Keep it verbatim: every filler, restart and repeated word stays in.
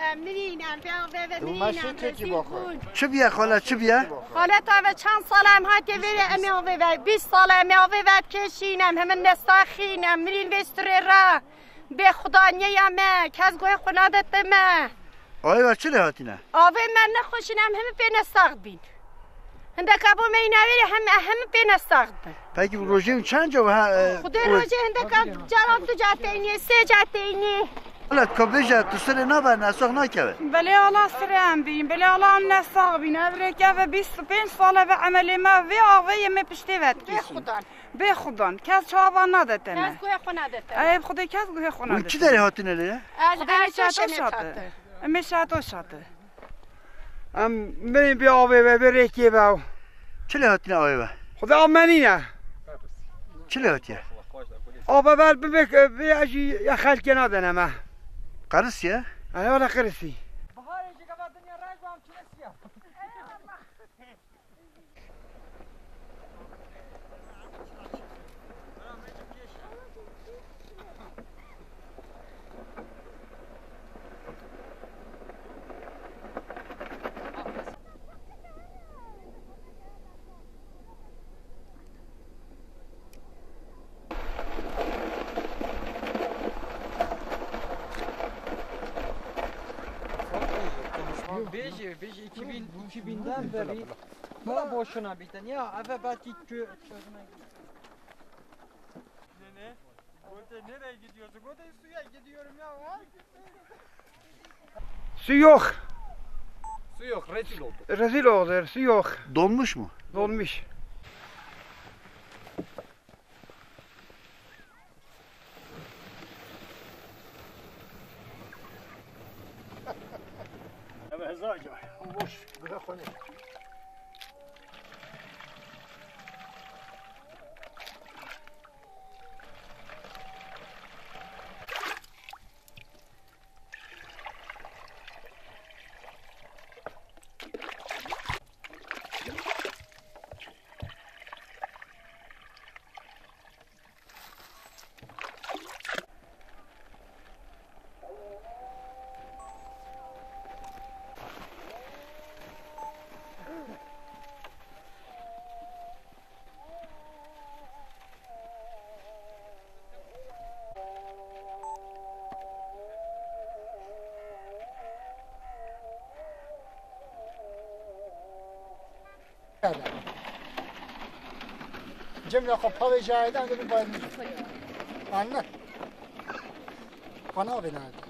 Em mirîn, em vê avê ve mirîn, em rezîl bûn. Çi biye xala, çi biye? Xaleta ve çend sal em hatiye vêrê em ê avê ve, bîst sal em ê avê ve dikeşîn, em hemin nestaxîn, em mirîn vê stirê re. Bê xudaniyê ya me, kes guhê xwe nadete me. Ayê ve çi lê hatîne? Avê me nexweşîn, em hemî pê nesax bîn. Hindeka bo me yî navêrê hem, hem pê nesax bin. Pekî rojê çend ca ha, e, Xwedê o- rojê hindeka caran tu ca teynî, sê ca teynî. Wela tu bêje, tu serê nabe, nesax nakeve. Belê Allah sirê em bîn, belê Allah em nesax bîn. Ev rêk ev e bîst û pênc sal e ve emelê me vê avê yê me piştê ve dikişîn. Bê xudan. Bê xudan. Kes çawa nadete me. Kes guhê xwe nadete me. Ey, Xwedê kes guhê xwe nadete me. Wî çi derê hatine lê? Ez Xwedê me çato şate. Em ê şato şate. Em mirîn bê avê ve, bê rêkê ve. Çi lê hatine avê ve? Xwedê av me nîne. Çi lê hatiye? Ava ver bibe, bê jî ya xelkê nadene me. Qeris ye? Ay, wala qerisî. Bêjî, bêjî iki bin, iki binden beri buna boşuna biten. Ya, eve belki kö-, çözüme. Ne, ne? Gote, nereye gidiyorsun? Gote, suya gidiyorum ya. Su yok. Su yok, rezil olduk. Rezil olduk, su yok. Donmuş mu? Donmuş. Ev heza ca, boş, bırak onu. Cemre xwe pavê cayê de, anne bir bayram. Anne. Bana abi nerede?